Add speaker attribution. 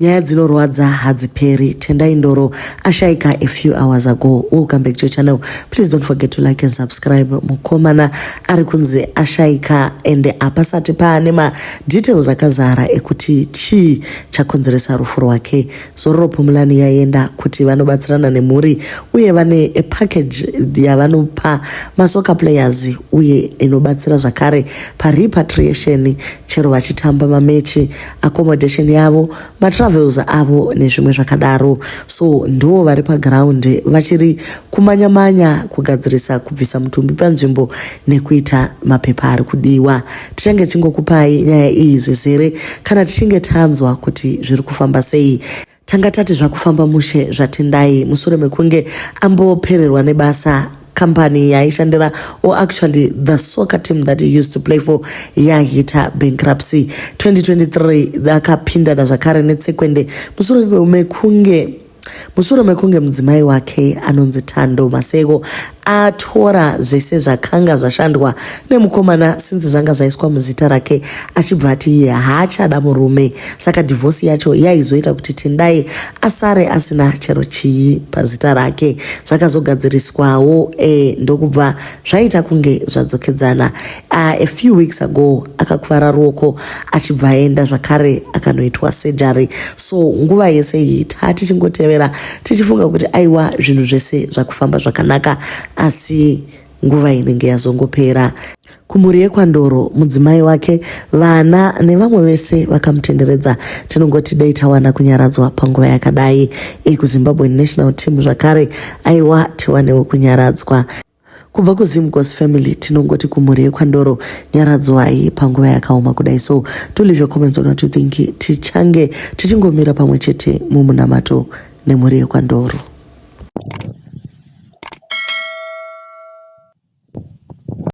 Speaker 1: Nyaya dzinorwadza hadziperi. Tendai Ndoro ashaika a few hours ago. Welcome back to your channel. Please don't forget to like and subscribe. Mukomana ari kunzi ashaika and hapasati paane madetails akazara ekuti chii chakonzeresa rufu rwake. Zororo Phumulani yaenda kuti vanobatsirana nemhuri uye vane a package yavanopa masoccer players uye inobatsira zvakare parepatriation chero vachitamba mamechi, accommodation yavo, matravels avo nezvimwe zvakadaro. So ndo vari paground vachiri kumanyamanya kugadzirisa kubvisa mutumbi panzvimbo nekuita mapepa ari kudiwa. Tichange tichingokupai nyaya iyi zvizere kana tichinge tanzwa kuti zviri kufamba sei. Tanga tati zvakufamba mushe zvaTendai mushure mekunge ambopererwa nebasa company yaaishandira, or actually the soccer team that he used to play for, yaita bankruptcy 2023. Akapindana zvakare netsekwende mushure mekunge mudzimai wake anonzi Tando Maseko atora zvese zvakanga zvashandwa nemukomana since zvanga zvaiswa muzita rake, achibva ati iye haachada murume. Saka divorce yacho yaizoita kuti Tendai asare asina chero chii pazita rake. Zvakazogadziriswawo ndokubva zvaita kunge zvadzokedzana. A few weeks ago akakuvara ruoko, achibva aenda zvakare akanoitwa surgery. So nguva yese iyi taa tichingotevera tichifunga kuti aiwa, zvinhu zvese zvakufamba zvakanaka, asi nguva inenge yazongopera. Kumhuri yekwaNdoro, mudzimai wake, vana nevamwe vese vakamutenderedza, tinongoti dai tawana kunyaradzwa panguva yakadai. KuZimbabwe national team zvakare, aiwa, tiwanewo kunyaradzwa kubva kuZimgos family. Tinongoti kumhuri yekwaNdoro, nyaradzwai panguva yakaoma kudai. So to leave your comments on what you think. Tichange tichingomira pamwe chete mumunamato nemhuri yekwaNdoro.